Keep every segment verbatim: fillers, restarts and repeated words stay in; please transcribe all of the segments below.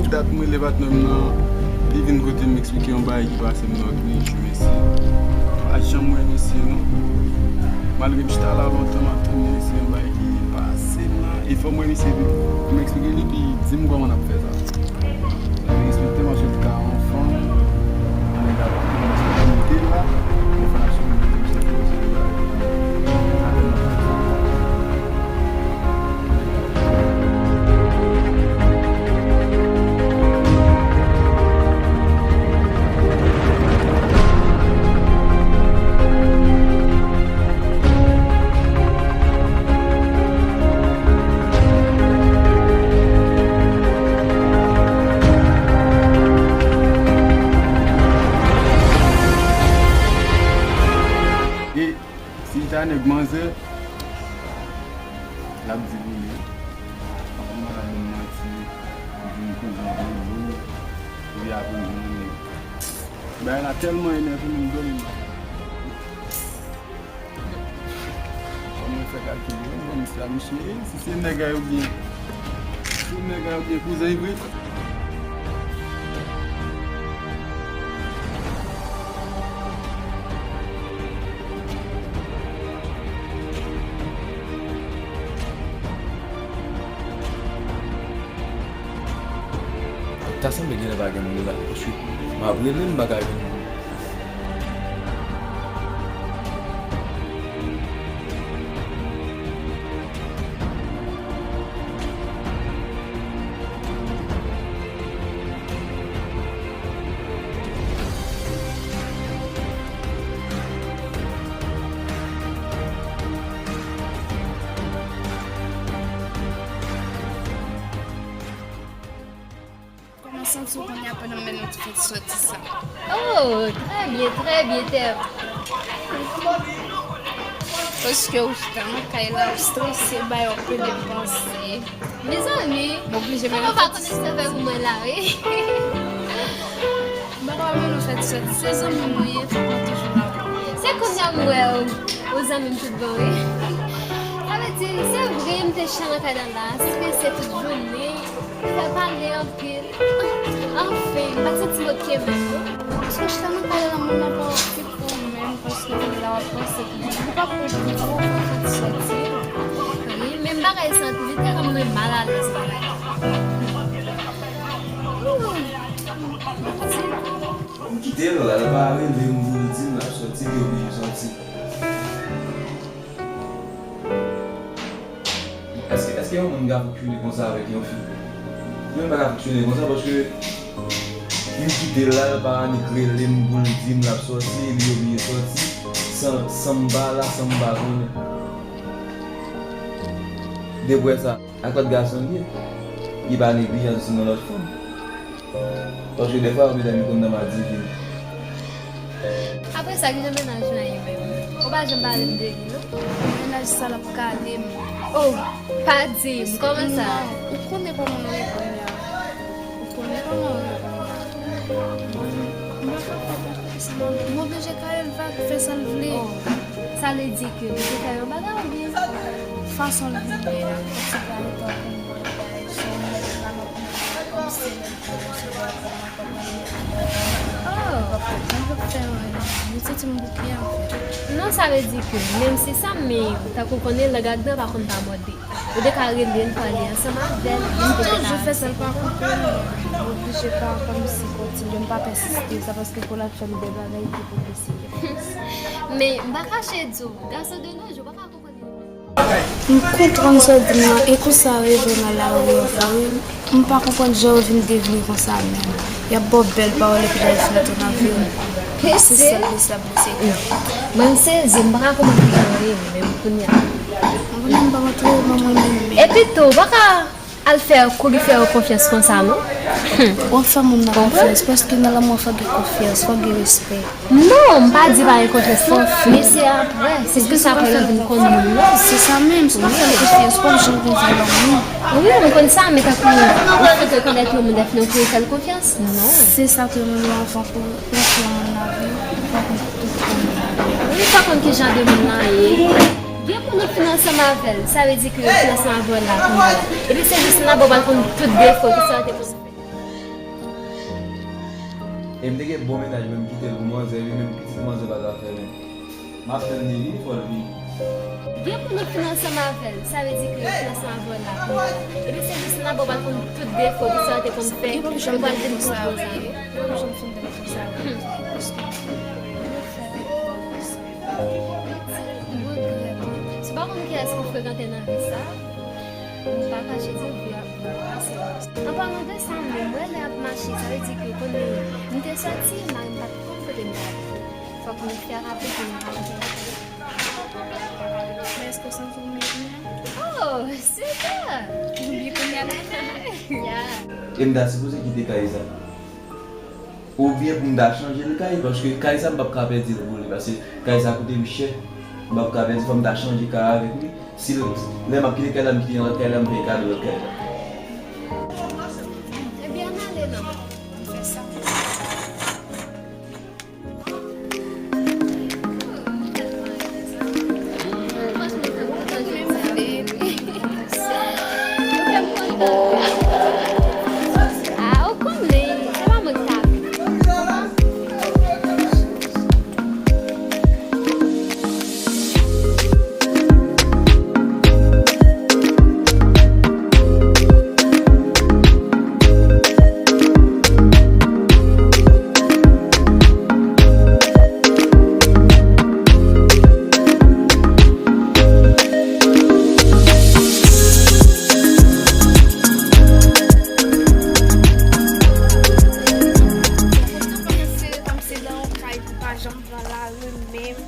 Dat mwen lè patnè m nan, li vin kote m, m eksplike yon bagay ki pase m nan, li jwe mesye. M pa janm wè mesye non. Malgre m chita la lontan, m ap tann mesye, yon bagay ki pase m nan. E fò m wè mesye tou. M eksplike li, epi di m kòman n ap fè sa. Sa respekte m, paske te ka yon fanm, ann gade, mwen te la, mwen fè aksyon, mwen te la. E si ta nèg manzè, l ap di pou li. Anfòm nan la menm manti, li vin koze anpil dlo, epi apre l vin yon nèg. Bagay la tèlman enève m, m dòmi m pa ka. Fò mwen fè kalkil wi, m ban misye a, misye, si se nèg a oubyen, si se nèg a oubyen kouzen vre. Ta sanble genlè pa gen moun la, paske m ap rele, m pa ka jwenn moun. Kòman w santi w kounye a pandan m mennen w fè ti sòti sa? Oh, trè byen, trè byen, Tèv. Paske w chita nan kay la, w strese, bay w ap pede panse. Mezanmi, m oblije mennen w fè ti sòti. Kòman w pa konnen sa fè pou mwen la, wi? M pa ka mennen w fè ti sòti. Se zanmi mwen ye, fòk mwen toujou la pou ou. Se kounye a m wè w, ou zanmi m tout bon, wi. Sa vle di, se vre, m te chita nan kay la la, strese tout jounen. Fè pale anpil. Anfen, m pa t santi m oke menm, non. Paske w chita nan kay la, moun nan pa okipe w menm, paske w la w ap panse pou li. Li p ap konprann ou, ou fè fè ti sòti. Wi, menm bagay sa, li te rann mwen malalèz la. M kite l, l pa rele m pou l di m l ap sòti, li oblije sòti. Èske, èske yon moun ka fonksyone konsa avèk yon fi? Mwen pa ka fonksyone konsa paske m kite l la, l pa annik rele m pou l di m l ap sòti, li oblije sòti, san, san m pa la, san m pa konnen. Deprè sa, ak lòt gason l ye, li pa neglijab sou nan lòt fanm. Paske dèfwa, medam yo konn nan madivin. Apre sa, kijan mennaj lan ye menm? Ou pa janm pale m de li, non? Mennaj sa l ap kale m. Oh, pa di m, kòman sa? Non, ou konnen kòman nou ye kounye a. Ou konnen kòman nou ye kounye a. Mwen, mwen pa fè konfyans nan li. M oblije kale l, l pa fè sa l vle. Oh, sa vle di ke li te fè yon bagay oubyen? Fason l vin ye a, kòmsi l pa gen tan pou mwen, bagay, se yon nèg la nan kòmsi. Oh! Non, sa vle di ke, menm si sa, men tankou w konnen, lang ak dan pa konn pa mòde. Ou te ka rele l, pale ansanm avè l, li te ka toujou fè sa l pa konprann. M oblije pa kòmsi kontinye, m pa pèsiste, sa paske pou l ap fè m de bagay ki pou pèsiste. Men, m pa kache di w, gason de nos jours pa ka konprann. M konprann sa w di m nan, e konsa yo jwe nan lari yo vre wi. M pa konprann jan yo vin devni konsa menm. Y ap ba w bèl pawòl epi y al fè l tou nan vi w. Se sèl de sa m sezi. Mwen m sezi, m pa ka konprann kijan w ye menm kounye a. Mwen menm m pa konn twò mwen menm. Epi tou, w pa ka al fè, kouri fè yo konfyans konsa non. W ap fè moun nan konfyans, paske nan lanmou fòk gen konfyans, fòk gen respè. Non, m pa di pa gen konfyans non, men se apre, se jis apre lè w vin konn moun nan. Se sa menm, si w pa fè l konfyans, w p ap janm konn sa l lanmou. Wi, m konn sa, men tankou ou fèk rekonèt yon moun epi w kouri fè l konfyans? Non. Se sa ke m di w anvan, pou w konfye yon moun lavi w, fòk ou tout konn moun nan. Wi, fòk konn ki jan de moun nan ye. Gen moun ou fin ansanm avè l, sa vle di ke ou fin ansanm avè l la kounye a. Epi se jis nan bo pral konn tout defo, tout sa w te konn fè. E m te gen bon mennaj, men m kite l pou manzè, epi menm pitit manzè pa ka fè, men m ap tann li vini, fò l vini. Gen moun ou fin ansanm avè l, sa vle di ke yo fin ansanm avè w la kounye a. Epi se jis nan apre w pral konn tout defo, tout sa yo te konn fè, yo pral vin pou sa yo. Yo pap janm fin de m konsa. Paske yo fè m konsa. Mwen vrèman, si w pa konn kiyès ou frekante nan vi sa, m pa kache di w, vi a ap mal pase. An palan de sa menm, mwen lè ap mache, sa vle di ke konnen m te sòti, mari m pa t konn kote m t ale. Fòk mwen fè rapid pou mwen rantre. Men èske w santi w mye kounye a? Oh, super! Ou byen kounye a la? Yeah. E m ta sipoze kite kay sa. Oubyen pou m ta chanje l kay, paske kay sa m p ap ka pèdi l pou li, paske kay sa koute m chè, m p ap ka pèdi, fò m ta chanje kay avèk li. Si l, lè m ap kite kay la, m kite yon lòt kay la, m peye kado lòt kay la. Ebyen, ann ale non. Ann fè sa. Ah, ou konn li, se pa mwen ki ta vin. Kòmsi nan yon kay pou pa janm pran lari menm.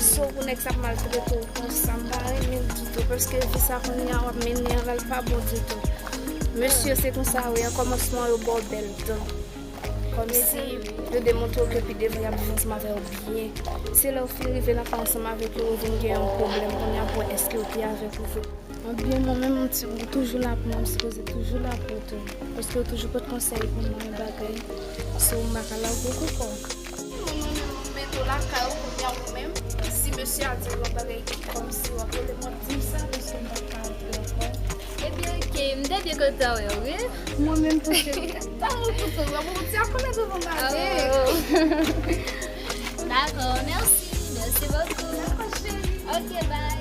So pou nèg sa ap maltrete w konsa, m pa renmen l ditou, paske vi sa kounye a w ap mennen an la, l pa bon ditou. Mesye, se konsa yo ye, an kòmansman yo ba w bèl dan. Kòmsi yo demontre w ke pi devan y ap viv ansanm avè w byen. Se lè w fin rive nan kay ansanm avèk yo, ou vin gen yon pwoblèm kounye a pou wè èske yo te avèk ou vre. Ebyen, mwen menm, m ti, m toujou la pou mwen, m sipoze toujou la pou ou tou. Paske ou toujou pote konsèy pou mwen, yon bagay. So, m pa ka lage w pou kò w. Mwen menm, m mete w lakay ou kounye a ou menm. Si mesye a di w yon bagay ki kòmsi w ap rele m, w ap di m sa, paske m pa ka antre ankò. Ebyen, oke, m te byen kontan wè w, wi. Mwen menm tou, cheri. Tankou tou, w ap di a konnen tou yon bagay. Oh. Dakò, mèsi, mèsi bokou. Dakò, cheri. Oke, bye.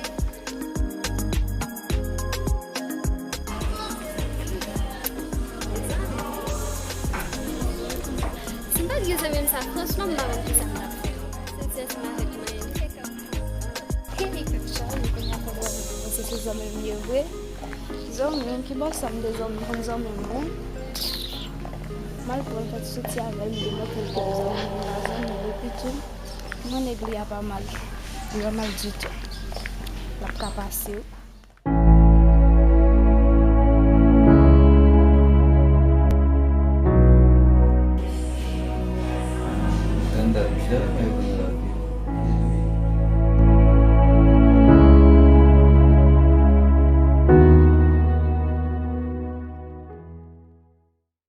Si m pa t gen zanmi m sa, franchman, m pa konn kisa m t ap fè. Soti ansanm avèk mwen, m te ka. Hey, tèt chaje, kounye a fò w wè mwen panse se zanmi m ye vre. Zanmi m, ki bò sa m te zanmi, m konn zanmi m, non? M al pran l, fè ti soti avè l, m demontre l ke m zanmi m, m pa zanmi l, epi tou, mwen nèg li a pa mal. Li pa mal ditou. L ap ka pase, wi. Tanda, chita la, mwen konn la.